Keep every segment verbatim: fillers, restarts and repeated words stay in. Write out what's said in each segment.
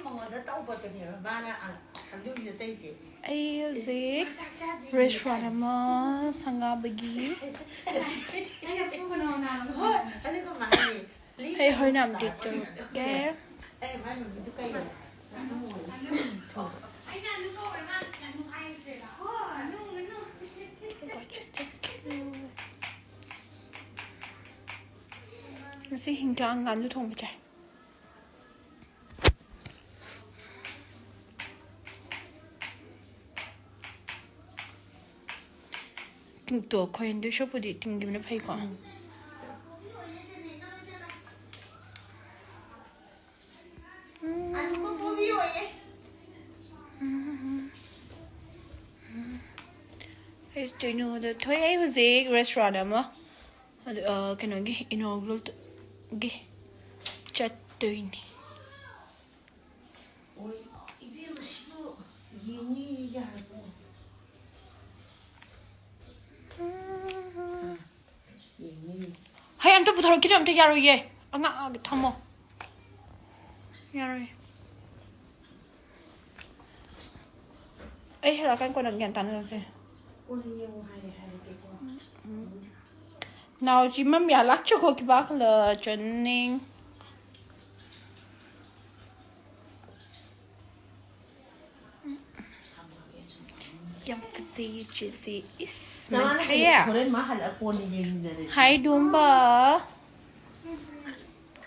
ꯃꯉꯣꯟꯗ ꯇꯧꯕꯗꯨꯅꯦꯕ ꯃꯥꯅ ꯈꯪꯗꯣꯛꯏꯁꯦ ꯑꯇꯩꯁꯦ꯫ ꯑꯩ ꯍꯧꯖꯤꯛ ꯃꯥ ꯆꯥꯛ ꯆꯥꯗ꯭ꯔꯤ꯫ Restaurant ꯑꯃ ꯁꯪꯒꯥꯕꯒꯤ꯫ ꯑꯩꯅ ꯐꯨꯒꯅꯣ ꯅꯥꯕ꯫ ꯍꯣꯏ, ꯑꯗꯨꯒ ꯃꯥꯅꯦ꯫ ꯑꯩ ꯍꯣꯔꯦꯟ update ꯇꯧꯔꯛꯀꯦ꯫ ꯑꯩꯅ ꯃꯥꯏ ꯃꯃꯤꯡꯗꯨ ꯀꯩꯅꯣ? ꯑꯩꯅ ꯑꯗꯨ ꯀꯧꯔꯦ ꯃꯥ ꯉꯥꯅꯨ ꯍꯥꯏꯗ꯭ꯔꯦꯕ꯫ ꯉꯥꯅꯨ, ꯉꯥꯅꯨ꯫ God, she's so cute. ꯉꯁꯤ ꯍꯤꯟꯖꯥꯡ ꯉꯥꯅꯨ ꯊꯣꯡꯕ ꯆꯥꯏ꯫ ꯇꯤꯡꯇꯣ ꯈꯣꯏꯍꯟꯗꯣꯏ ꯁꯔꯨꯛꯄꯨꯗꯤ ꯇꯤꯡꯈꯤꯕꯅ ꯐꯩꯀꯣ꯫ ꯑꯩꯁ ꯇꯣꯏꯅꯨꯗ ꯊꯣꯛꯑꯦ꯫ ꯑꯩ ꯍꯧꯖꯤꯛ restaurant ꯑꯃ, ꯑꯗꯨ, ꯑ, ꯀꯩꯅꯣꯒꯤ, inaugural ꯒꯤ ꯆꯠꯇꯣꯏꯅꯤ꯫ ꯑꯣꯏ, ꯏꯕꯦꯝꯃ, ꯁꯤꯕꯨ ꯌꯦꯡꯉꯤ ꯌꯥꯔꯕꯣ? ꯌꯦꯡꯉꯤ꯫ ꯍꯩ, ꯑꯝꯇ ꯄꯨꯊꯣꯔꯛꯈꯤꯅꯨ, ꯑꯝꯇ ꯌꯥꯔꯣꯏꯌꯦ꯫ ꯑꯉꯥꯡ ꯊꯝꯃꯣ꯫ ꯌꯥꯔꯣꯏ꯫ ꯑꯩ ꯍꯜꯂꯛꯑꯀꯥꯟ ꯀꯣꯟꯅ ꯒ꯭ꯌꯥꯟ ꯇꯥꯟꯅꯔꯁꯦ꯫ ꯀꯣꯟꯅ ꯌꯦꯡꯉꯨ ꯍꯥꯏꯔꯦ, ꯍꯥꯏꯔꯒꯦꯀꯣ꯫ ꯎꯝ꯫ ꯅꯥꯎꯆꯤ ꯃꯝ ꯌꯥ ꯂꯥꯛꯆꯈꯣ ꯈꯤꯕꯥꯛ ꯂ ꯆꯟꯅꯤꯡ꯫ ꯌꯥꯝ ꯐꯖꯩ ꯆꯦꯁꯤ꯫ ꯏꯁ, ꯅꯃꯥꯅ ꯃꯟꯈ꯭ꯔꯦ꯫ ꯍꯌꯦꯡ ꯍꯣꯔꯦꯟ ꯃꯥ ꯍꯜꯂꯛꯑ ꯀꯣꯟꯅ ꯌꯦꯡꯃꯤꯟꯅꯔꯁꯤ꯫ ꯍꯥꯏ, ꯗꯣꯝꯕ꯫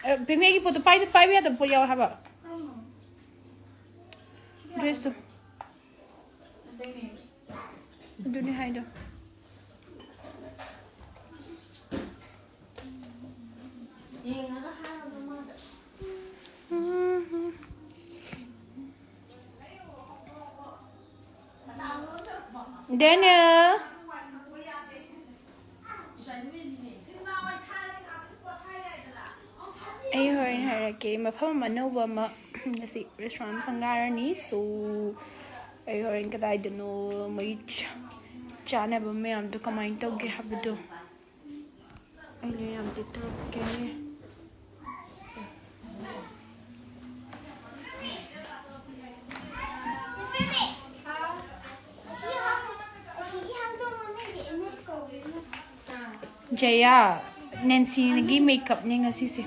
ꯑ, ꯕꯦꯝꯃꯤ, ꯑꯩꯒꯤ ꯄꯣꯠꯇꯣ ꯄꯥꯏꯗ-, ꯄꯥꯏꯕ ꯌꯥꯗꯕ ꯄꯣꯠ ꯌꯥꯎꯋꯦ ꯍꯥꯏꯕ꯫ Dress ꯇꯣ꯫ ꯑꯗꯨꯅꯦ ꯍꯥꯏꯗꯣ꯫ ꯌꯦꯡꯉꯒ ꯍꯥꯏꯔꯣ ꯃꯃꯥꯗ꯫ Daniel꯫ ꯑꯩ ꯍꯣꯔꯦꯟ ꯍꯥꯏꯔꯛꯀꯦ, ꯃꯐꯝ ꯑꯅꯧꯕ ꯑꯃ ꯉꯁꯤ restaurant ꯑꯃ ꯁꯪꯒꯥꯔꯅꯤ꯫ So, ꯑꯩ ꯍꯣꯔꯦꯟ ꯀꯗꯥꯏꯗꯅꯣ ꯃꯣꯏ ꯆꯥ-, ꯆꯥꯅꯕ ꯃꯌꯥꯝꯗꯣ ꯀꯃꯥꯏꯅ ꯇꯧꯒꯦ ꯍꯥꯏꯕꯗꯣ ꯑꯩꯅ ꯌꯥꯝ ꯇꯧꯔꯛꯀꯦ꯫ ꯖꯌꯥ, ꯅꯦꯟꯁꯤꯒꯤ ꯃꯦꯀꯞꯅꯦ ꯉꯁꯤꯁꯦ꯫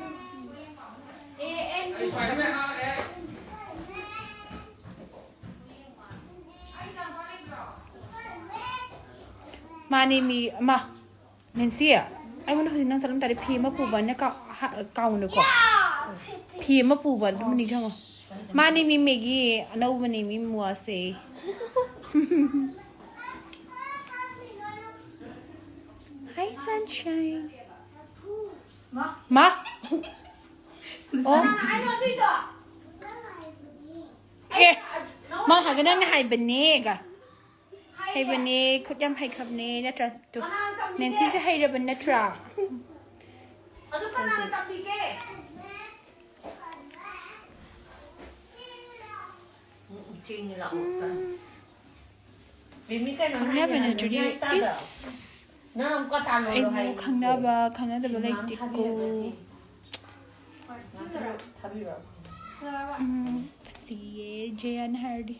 ꯃꯥꯅꯦ ꯃꯤ ꯑꯃ꯫ ꯅꯦꯟꯁꯤ, ꯑꯩꯉꯣꯟꯗ ꯍꯧꯖꯤꯛ ꯅꯪ ꯆꯠꯂꯝ ꯇꯥꯔꯗꯤ ꯐꯤ ꯑꯃ ꯄꯨꯕꯅ ꯀꯥ-, ꯍꯥ-, ꯀꯥꯎꯅꯨꯀꯣ꯫ ꯐꯤ ꯑꯃ ꯄꯨꯕ ꯑꯗꯨꯝ ꯅꯤꯡꯁꯤꯡꯉꯣ꯫ ꯃꯥꯅꯦ ꯃꯤ ꯃꯦꯒꯤ ꯑꯅꯧꯕꯅꯦ ꯃꯤ ꯃꯨꯋꯥꯁꯦ꯫ Hi, sunshine. ꯃꯥ? ꯑꯣ꯫ ꯑꯦ, ꯃꯥ ꯍꯥꯏꯒ ꯅꯪꯅ ꯍꯥꯏꯕꯅꯦꯒ꯫ ꯍꯩꯕꯅꯦ, ꯈꯨꯠ ꯌꯥꯝ ꯍꯩꯈ꯭ꯔꯕꯅꯦ, ꯅꯠꯇ꯭ꯔꯥ? ꯇꯨ, ꯅꯦꯟꯁꯤꯁꯦ ꯍꯩꯔꯕ ꯅꯠꯇ꯭ꯔꯥ? ꯑꯗꯨ ꯀꯅꯥꯅ ꯇꯝꯕꯤꯒꯦ? ꯎꯝ, ꯎꯝ, ꯆꯦꯡꯅꯤ ꯂꯥꯛꯑꯣ, ꯇꯥ꯫ ꯕꯦꯃꯤ ꯀꯩꯅꯣ ꯈꯪꯅꯕ ꯍꯥꯏꯅꯦ, ꯅꯠꯇ꯭ꯔꯗꯤ, ꯅꯪ ꯆꯥꯗ꯭ꯔꯣ? ꯏꯁ꯫ ꯅꯪ ꯑꯃꯨꯛꯀ ꯆꯥ ꯂꯣꯜꯂꯣ ꯑꯩꯕꯨ ꯍꯥꯏꯌꯦ꯫ ꯈꯪꯅꯕ, ꯈꯪꯅꯗꯕ ꯁꯤ ꯉꯥꯡ ꯂꯩꯇꯦꯀꯣ꯫ ꯊꯥꯕꯤꯔꯒꯗꯤ꯫ ꯉꯥꯡ ꯊꯥꯕꯤꯔꯣ꯫ ꯎꯝ, ꯐꯖꯩꯌꯦ, ꯖꯦꯌꯟ ꯍꯥꯏꯔꯗꯤ꯫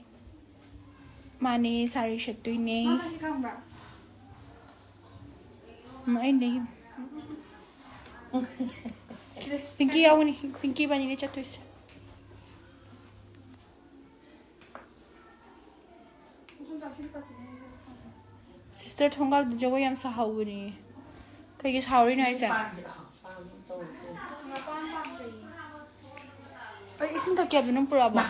ꯃꯥꯅꯦ, ꯁꯥꯔꯤ ꯁꯦꯠꯇꯣꯏꯅꯦ꯫ ꯃꯥ ꯀꯥꯏ ꯆꯠꯈ꯭ꯔ ꯈꯪꯕ꯭ꯔꯥ? ꯎꯝ, ꯑꯩ ꯂꯩ꯫ ꯄꯤꯡꯀꯤ ꯌꯥꯎꯒꯅꯤ, ꯄꯤꯡꯀꯤ ꯏꯕꯥꯅꯤꯅꯦ ꯆꯠꯇꯣꯏꯁꯦ꯫ ꯁꯤꯁꯇꯔ ꯊꯣꯡꯒꯥꯜꯗ ꯖꯒꯣꯏ ꯌꯥꯝ ꯁꯥꯍꯧꯕꯅꯦ꯫ ꯀꯩꯒꯤ ꯁꯥꯍꯧꯔꯤꯅꯣ ꯍꯥꯏꯁꯦ? ꯑꯩ ꯏꯁꯤꯡ ꯊꯛꯀꯦ ꯍꯥꯏꯕꯗꯣ ꯅꯪ ꯄꯨꯔꯛꯑꯕꯣ?